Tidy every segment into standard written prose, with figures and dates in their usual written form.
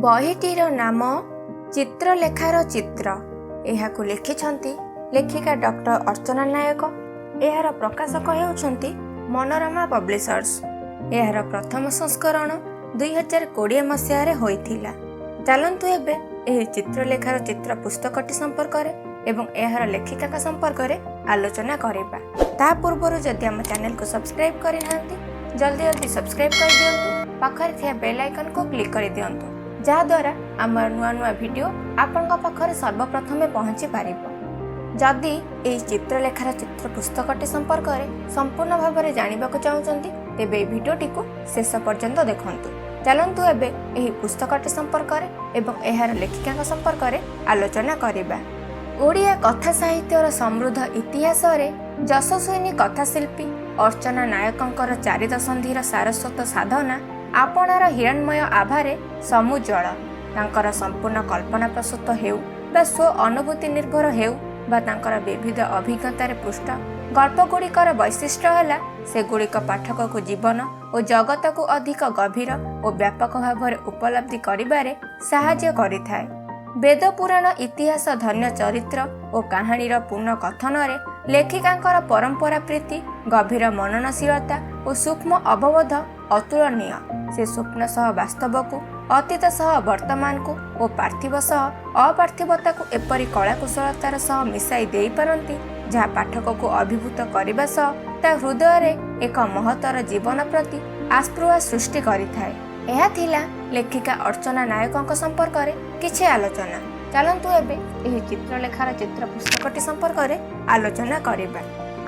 ବହିଟିର ନାମ ଚିତ୍ରଲେଖାର ଚିତ୍ର। ଏହାକୁ ଲେଖିଛନ୍ତି ଲେଖିକା ଡକ୍ଟର ଅର୍ଚ୍ଚନା ନାୟକ। ଏହାର ପ୍ରକାଶକ ହେଉଛନ୍ତି ମନୋରମା ପବ୍ଲିସର୍ସ। ଏହାର ପ୍ରଥମ ସଂସ୍କରଣ 2020 ମସିହାରେ ହୋଇଥିଲା। ଚାଲନ୍ତୁ ଏବେ ଏହି ଚିତ୍ରଲେଖାର ଚିତ୍ର ପୁସ୍ତକଟି ସମ୍ପର୍କରେ ଏବଂ ଏହାର ଲେଖିକାଙ୍କ ସମ୍ପର୍କରେ ଆଲୋଚନା କରିବା। ତା ପୂର୍ବରୁ ଯଦି ଆମ ଚ୍ୟାନେଲକୁ ସବସ୍କ୍ରାଇବ୍ କରିନାହାନ୍ତି, ଜଲ୍ଦି ଜଲ୍ଦି ସବସ୍କ୍ରାଇବ୍ କରିଦିଅନ୍ତୁ। ପାଖରେ ଥିବା ବେଲ୍ ଆଇକନ୍କୁ କ୍ଲିକ୍ କରିଦିଅନ୍ତୁ, ଯାହାଦ୍ୱାରା ଆମର ନୂଆ ନୂଆ ଭିଡ଼ିଓ ଆପଣଙ୍କ ପାଖରେ ସର୍ବପ୍ରଥମେ ପହଞ୍ଚି ପାରିବ। ଯଦି ଏହି ଚିତ୍ରଲେଖାର ଚିତ୍ର ପୁସ୍ତକଟି ସମ୍ପର୍କରେ ସମ୍ପୂର୍ଣ୍ଣ ଭାବରେ ଜାଣିବାକୁ ଚାହୁଁଛନ୍ତି, ତେବେ ଏହି ଭିଡ଼ିଓଟିକୁ ଶେଷ ପର୍ଯ୍ୟନ୍ତ ଦେଖନ୍ତୁ। ଚାଲନ୍ତୁ ଏବେ ଏହି ପୁସ୍ତକଟି ସମ୍ପର୍କରେ ଏବଂ ଏହାର ଲେଖିକାଙ୍କ ସମ୍ପର୍କରେ ଆଲୋଚନା କରିବା। ଓଡ଼ିଆ କଥା ସାହିତ୍ୟର ସମୃଦ୍ଧ ଇତିହାସରେ ଯଶସ୍ୱିନୀ କଥାଶିଳ୍ପୀ ଅର୍ଚ୍ଚନା ନାୟକଙ୍କର 4 ଦଶନ୍ଧିର ସାରସ୍ୱତ ସାଧନା ଆପଣାର ହିରଣ୍ମୟ ଆଭାରେ ସମୁଜ୍ଜ୍ୱଳ। ତାଙ୍କର ସମ୍ପୂର୍ଣ୍ଣ କଳ୍ପନା ପ୍ରସୂତ ହେଉ ବା ସ୍ୱ ଅନୁଭୂତି ନିର୍ଭର ହେଉ ବା ତାଙ୍କର ବିବିଧ ଅଭିଜ୍ଞତାରେ ପୁଷ୍ଟ ଗଳ୍ପଗୁଡ଼ିକର ବୈଶିଷ୍ଟ୍ୟ ହେଲା, ସେଗୁଡ଼ିକ ପାଠକକୁ ଜୀବନ ଓ ଜଗତକୁ ଅଧିକ ଗଭୀର ଓ ବ୍ୟାପକ ଭାବରେ ଉପଲବ୍ଧି କରିବାରେ ସାହାଯ୍ୟ କରିଥାଏ। ବେଦ, ପୁରାଣ, ଇତିହାସ ଧନ୍ୟ ଚରିତ୍ର ଓ କାହାଣୀର ପୁନଃକଥନରେ ଲେଖିକାଙ୍କର ପରମ୍ପରା ପ୍ରୀତି, ଗଭୀର ମନନଶୀଳତା ଓ ସୂକ୍ଷ୍ମ ଅବବୋଧ ଅତୁଳନୀୟ। ସେ ସ୍ୱପ୍ନ ସହ ବାସ୍ତବକୁ, ଅତୀତ ସହ ବର୍ତ୍ତମାନକୁ ଓ ପାର୍ଥିବ ସହ ଅପାର୍ଥିବତାକୁ ଏପରି କଳାକୁଶଳତାର ସହ ମିଶାଇ ଦେଇପାରନ୍ତି, ଯାହା ପାଠକକୁ ଅଭିଭୂତ କରିବା ସହ ତା ହୃଦୟରେ ଏକ ମହତ୍ତର ଜୀବନ ପ୍ରତି ଆସ୍ପୃହା ସୃଷ୍ଟି କରିଥାଏ। ଏହା ଥିଲା ଲେଖିକା ଅର୍ଚ୍ଚନା ନାୟକଙ୍କ ସମ୍ପର୍କରେ କିଛି ଆଲୋଚନା। ଚାଲନ୍ତୁ ଏବେ ଏହି ଚିତ୍ରଲେଖାର ଚିତ୍ର ପୁସ୍ତକଟି ସମ୍ପର୍କରେ ଆଲୋଚନା କରିବା।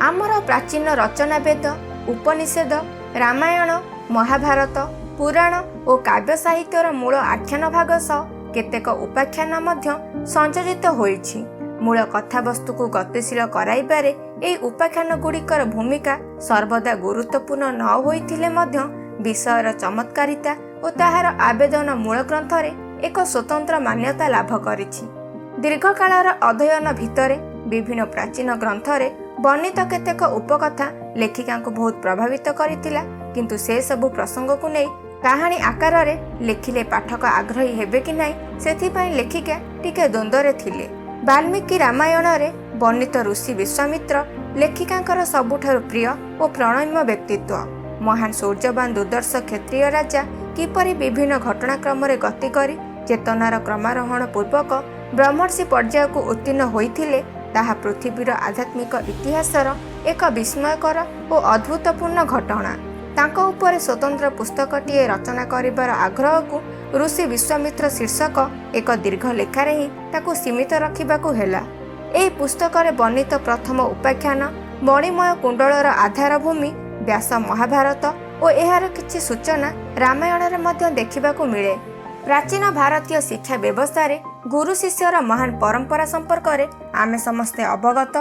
ଆମର ପ୍ରାଚୀନ ରଚନା ବେଦ, ଉପନିଷଦ, ରାମାୟଣ, ମହାଭାରତ, ପୁରାଣ ଓ କାବ୍ୟ ସାହିତ୍ୟର ମୂଳ ଆଖ୍ୟାନ ଭାଗ ସହ କେତେକ ଉପାଖ୍ୟାନ ମଧ୍ୟ ସଂଯୋଜିତ ହୋଇଛି। ମୂଳ କଥାବସ୍ତୁକୁ ଗତିଶୀଳ କରାଇବାରେ ଏହି ଉପାଖ୍ୟାନ ଗୁଡ଼ିକର ଭୂମିକା ସର୍ବଦା ଗୁରୁତ୍ୱପୂର୍ଣ୍ଣ ନ ହୋଇଥିଲେ ମଧ୍ୟ ବିଷୟର ଚମତ୍କାରିତା ଓ ତାହାର ଆବେଦନ ମୂଳ ଗ୍ରନ୍ଥରେ ଏକ ସ୍ୱତନ୍ତ୍ର ମାନ୍ୟତା ଲାଭ କରିଛି। ଦୀର୍ଘକାଳର ଅଧ୍ୟୟନ ଭିତରେ ବିଭିନ୍ନ ପ୍ରାଚୀନ ଗ୍ରନ୍ଥରେ ବର୍ଣ୍ଣିତ କେତେକ ଉପକଥା ଲେଖିକାଙ୍କୁ ବହୁତ ପ୍ରଭାବିତ କରିଥିଲା। କିନ୍ତୁ ସେସବୁ ପ୍ରସଙ୍ଗକୁ ନେଇ କାହାଣୀ ଆକାରରେ ଲେଖିଲେ ପାଠକ ଆଗ୍ରହୀ ହେବେ କି ନାହିଁ, ସେଥିପାଇଁ ଲେଖିକା ଟିକେ ଦ୍ୱନ୍ଦ୍ୱରେ ଥିଲେ। ବାଲ୍ମୀକି ରାମାୟଣରେ ବର୍ଣ୍ଣିତ ଋଷି ବିଶ୍ୱାମିତ୍ର ଲେଖିକାଙ୍କର ସବୁଠାରୁ ପ୍ରିୟ ଓ ପ୍ରଣମ୍ୟ ବ୍ୟକ୍ତିତ୍ୱ। ମହାନ ଶୌର୍ଯ୍ୟବାନ ଦୁର୍ଦ୍ଧର୍ଷ କ୍ଷତ୍ରିୟ ରାଜା କିପରି ବିଭିନ୍ନ ଘଟଣାକ୍ରମରେ ଗତି କରି ଚେତନାର କ୍ରମାରୋହଣ ପୂର୍ବକ ବ୍ରହ୍ମର୍ଷି ପର୍ଯ୍ୟାୟକୁ ଉତ୍ତୀର୍ଣ୍ଣ ହୋଇଥିଲେ, ତାହା ପୃଥିବୀର ଆଧ୍ୟାତ୍ମିକ ଇତିହାସର ଏକ ବିସ୍ମୟକର ଓ ଅଦ୍ଭୁତପୂର୍ଣ୍ଣ ଘଟଣା। ତାଙ୍କ ଉପରେ ସ୍ୱତନ୍ତ୍ର ପୁସ୍ତକଟିଏ ରଚନା କରିବାର ଆଗ୍ରହକୁ ଋଷି ବିଶ୍ୱାମିତ୍ର ଶୀର୍ଷକ ଏକ ଦୀର୍ଘ ଲେଖାରେ ହିଁ ତାକୁ ସୀମିତ ରଖିବାକୁ ହେଲା। ଏହି ପୁସ୍ତକରେ ବର୍ଣ୍ଣିତ ପ୍ରଥମ ଉପାଖ୍ୟାନ ମଣିମୟ କୁଣ୍ଡଳର ଆଧାରଭୂମି ବ୍ୟାସ ମହାଭାରତ ଓ ଏହାର କିଛି ସୂଚନା ରାମାୟଣରେ ମଧ୍ୟ ଦେଖିବାକୁ ମିଳେ। ପ୍ରାଚୀନ ଭାରତୀୟ ଶିକ୍ଷା ବ୍ୟବସ୍ଥାରେ ଗୁରୁ ଶିଷ୍ୟର ମହାନ ପରମ୍ପରା ସମ୍ପର୍କରେ ଆମେ ସମସ୍ତେ ଅବଗତ।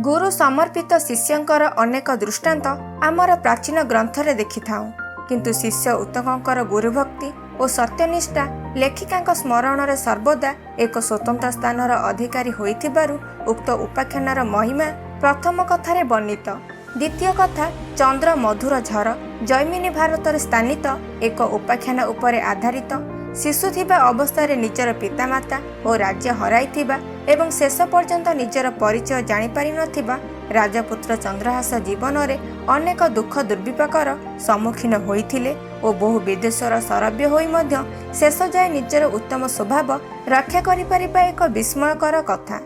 ଗୁରୁ ସମର୍ପିତ ଶିଷ୍ୟଙ୍କର ଅନେକ ଦୃଷ୍ଟାନ୍ତ ଆମର ପ୍ରାଚୀନ ଗ୍ରନ୍ଥରେ ଦେଖିଥାଉ। କିନ୍ତୁ ଶିଷ୍ୟ ଉତ୍ତକଙ୍କର ଗୁରୁଭକ୍ତି ଓ ସତ୍ୟନିଷ୍ଠା ଲେଖିକାଙ୍କ ସ୍ମରଣରେ ସର୍ବଦା ଏକ ସ୍ୱତନ୍ତ୍ର ସ୍ଥାନର ଅଧିକାରୀ ହୋଇଥିବାରୁ ଉକ୍ତ ଉପାଖ୍ୟାନର ମହିମା ପ୍ରଥମ କଥାରେ ବର୍ଣ୍ଣିତ। ଦ୍ୱିତୀୟ କଥା ଚନ୍ଦ୍ର ମଧୁର ଝର ଜୈମିନୀ ଭାରତରେ ସ୍ଥାନିତ ଏକ ଉପାଖ୍ୟାନ ଉପରେ ଆଧାରିତ। ଶିଶୁ ଥିବା ଅବସ୍ଥାରେ ନିଜର ପିତାମାତା ଓ ରାଜ୍ୟ ହରାଇଥିବା ଏବଂ ଶେଷ ପର୍ଯ୍ୟନ୍ତ ନିଜର ପରିଚୟ ଜାଣିପାରିନଥିବା ରାଜପୁତ୍ର ଚନ୍ଦ୍ରହାସ ଜୀବନରେ ଅନେକ ଦୁଃଖ ଦୁର୍ବିପାକର ସମ୍ମୁଖୀନ ହୋଇଥିଲେ ଓ ବହୁ ବିଦେଶର ଶରବ୍ୟ ହୋଇ ମଧ୍ୟ ଶେଷ ଯାଏ ନିଜର ଉତ୍ତମ ସ୍ୱଭାବ ରକ୍ଷା କରିପାରିବା ଏକ ବିସ୍ମୟକର କଥା।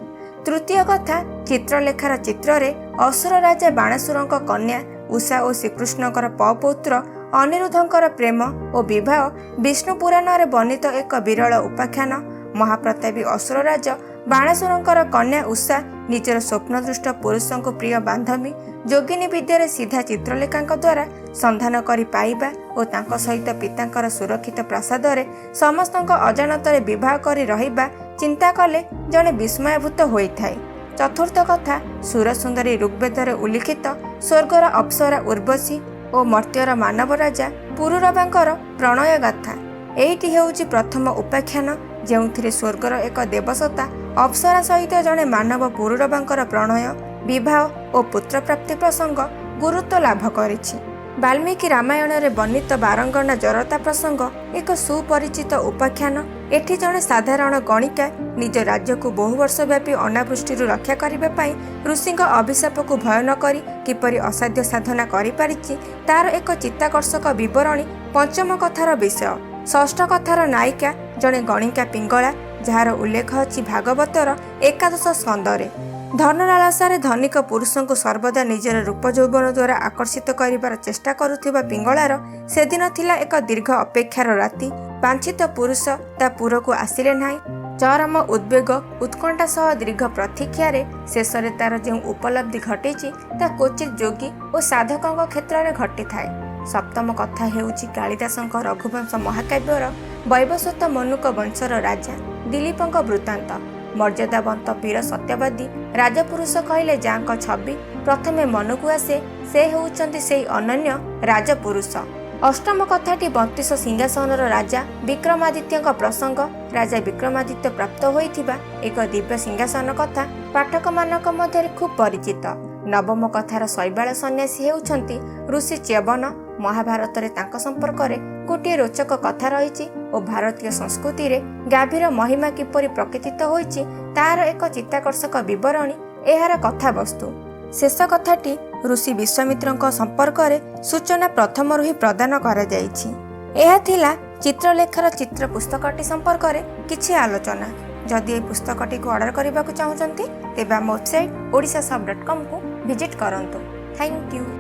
ତୃତୀୟ କଥା ଚିତ୍ରଲେଖାର ଚିତ୍ରରେ ଅସୁର ରାଜା ବାଣାସୁରଙ୍କ କନ୍ୟା ଉଷା ଓ ଶ୍ରୀକୃଷ୍ଣଙ୍କର ପୌତ୍ର ଅନିରୁଦ୍ଧଙ୍କର ପ୍ରେମ ଓ ବିବାହ ବିଷ୍ଣୁ ପୁରାଣରେ ବର୍ଣ୍ଣିତ ଏକ ବିରଳ ଉପାଖ୍ୟାନ। ମହାପ୍ରତାପୀ ଅସୁରରାଜ ବାଣାସୁରଙ୍କର କନ୍ୟା ଉଷା ନିଜର ସ୍ୱପ୍ନଦୃଷ୍ଟ ପୁରୁଷଙ୍କୁ ପ୍ରିୟ ବାନ୍ଧବୀ ଯୋଗିନୀ ବିଦ୍ୟାରେ ସିଦ୍ଧା ଚିତ୍ରଲେଖାଙ୍କ ଦ୍ୱାରା ସନ୍ଧାନ କରି ପାଇବା ଓ ତାଙ୍କ ସହିତ ପିତାଙ୍କର ସୁରକ୍ଷିତ ପ୍ରାସାଦରେ ସମସ୍ତଙ୍କ ଅଜାଣତରେ ବିବାହ କରି ରହିବା ଚିନ୍ତା କଲେ ଜଣେ ବିସ୍ମୟାଭୂତ ହୋଇଥାଏ। ଚତୁର୍ଥ କଥା ସୁରସୁନ୍ଦରୀ ଋଗ୍ବେଦରେ ଉଲ୍ଲିଖିତ ସ୍ୱର୍ଗର ଅପ୍ସରା ଉର୍ବଶୀ ଓ ମର୍ତ୍ତ୍ୟର ମାନବ ରାଜା ପୁରୁରବାଙ୍କର ପ୍ରଣୟ ଗାଥା। ଏଇଟି ହେଉଛି ପ୍ରଥମ ଉପାଖ୍ୟାନ, ଯେଉଁଥିରେ ସ୍ୱର୍ଗର ଏକ ଦେବସତ୍ତା ଅପ୍ସରା ସହିତ ଜଣେ ମାନବ ପୁରୁରବାଙ୍କର ପ୍ରଣୟ, ବିବାହ ଓ ପୁତ୍ରପ୍ରାପ୍ତି ପ୍ରସଙ୍ଗ ଗୁରୁତ୍ୱ ଲାଭ କରିଛି। ବାଲ୍ମୀକି ରାମାୟଣରେ ବର୍ଣ୍ଣିତ ବାରଙ୍ଗନା ଜରତା ପ୍ରସଙ୍ଗ ଏକ ସୁପରିଚିତ ଉପାଖ୍ୟାନ। ଏଠି ଜଣେ ସାଧାରଣ ଗଣିକା ନିଜ ରାଜ୍ୟକୁ ବହୁ ବର୍ଷ ବ୍ୟାପୀ ଅନାବୃଷ୍ଟିରୁ ରକ୍ଷା କରିବା ପାଇଁ ଋଷିଙ୍କ ଅଭିଶାପକୁ ଭୟ ନ କରି କିପରି ଅସାଧ୍ୟ ସାଧନା କରିପାରିଛି, ତାର ଏକ ଚିତ୍ତାକର୍ଷକ ବିବରଣୀ ପଞ୍ଚମ କଥାର ବିଷୟ। ଷଷ୍ଠ କଥାର ନାୟିକା ଜଣେ ଗଣିକା ପିଙ୍ଗଳା, ଯାହାର ଉଲ୍ଲେଖ ଅଛି ଭାଗବତର ଏକାଦଶ ସ୍କନ୍ଧରେ। ଧନଲାଳସାରେ ଧନିକ ପୁରୁଷଙ୍କୁ ସର୍ବଦା ନିଜର ରୂପ ଯୌବନ ଦ୍ୱାରା ଆକର୍ଷିତ କରିବାର ଚେଷ୍ଟା କରୁଥିବା ପିଙ୍ଗଳାର ସେଦିନ ଥିଲା ଏକ ଦୀର୍ଘ ଅପେକ୍ଷାର ରାତି। ବାଞ୍ଛିତ ପୁରୁଷ ତା ପୁରକୁ ଆସିଲେ ନାହିଁ। ଚରମ ଉଦ୍ବେଗ ଉତ୍କଣ୍ଠା ସହ ଦୀର୍ଘ ପ୍ରତୀକ୍ଷାରେ ଶେଷରେ ତାର ଯେଉଁ ଉପଲବ୍ଧି ଘଟିଛି, ତା କ୍ୱଚିତ୍ ଯୋଗୀ ଓ ସାଧକଙ୍କ କ୍ଷେତ୍ରରେ ଘଟିଥାଏ। ସପ୍ତମ କଥା ହେଉଛି କାଳିଦାସଙ୍କ ରଘୁବଂଶ ମହାକାବ୍ୟର ବୈବସ୍ୱତ ମନୁକ ବଂଶର ରାଜା ଦିଲୀପଙ୍କ ବୃତ୍ତାନ୍ତ। ମର୍ଯ୍ୟାଦାବନ୍ତ ବୀର ସତ୍ୟବାଦୀ ରାଜପୁରୁଷ କହିଲେ ଯାହାଙ୍କ ଛବି ପ୍ରଥମେ ମନକୁ ଆସେ, ସେ ହେଉଛନ୍ତି ସେଇ ଅନନ୍ୟ ରାଜପୁରୁଷ। ଅଷ୍ଟମ କଥାଟି ବତିଶ ସିଂହାସନର ରାଜା ବିକ୍ରମାଦିତ୍ୟଙ୍କ ପ୍ରସଙ୍ଗ। ରାଜା ବିକ୍ରମାଦିତ୍ୟ ପ୍ରାପ୍ତ ହୋଇଥିବା ଏକ ଦିବ୍ୟ ସିଂହାସନ କଥା ପାଠକମାନଙ୍କ ମଧ୍ୟରେ ଖୁବ୍ ପରିଚିତ। ନବମ କଥାର ଶୈବାଳ ସନ୍ନ୍ୟାସୀ ହେଉଛନ୍ତି ଋଷି ଚ୍ୟବନ। ମହାଭାରତରେ ତାଙ୍କ ସମ୍ପର୍କରେ ଗୋଟିଏ ରୋଚକ କଥା ରହିଛି ଓ ଭାରତୀୟ ସଂସ୍କୃତିରେ ଗାଭୀର ମହିମା କିପରି ପ୍ରକୀର୍ତ୍ତିତ ହୋଇଛି, ତାହାର ଏକ ଚିତ୍ତାକର୍ଷକ ବିବରଣୀ ଏହାର କଥାବସ୍ତୁ। ଶେଷ କଥାଟି ଋଷି ବିଶ୍ୱାମିତ୍ରଙ୍କ ସମ୍ପର୍କରେ ସୂଚନା ପ୍ରଥମରୁ ହିଁ ପ୍ରଦାନ କରାଯାଇଛି। ଏହା ଥିଲା ଚିତ୍ରଲେଖାର ଚିତ୍ର ପୁସ୍ତକଟି ସମ୍ପର୍କରେ କିଛି ଆଲୋଚନା। ଯଦି ଏହି ପୁସ୍ତକଟିକୁ ଅର୍ଡ଼ର କରିବାକୁ ଚାହୁଁଛନ୍ତି, ତେବେ ଆମ ୱେବସାଇଟ୍ ଓଡ଼ିଶା ସବ୍ ଡଟ୍ କମ୍କୁ ଭିଜିଟ୍ କରନ୍ତୁ। Thank you.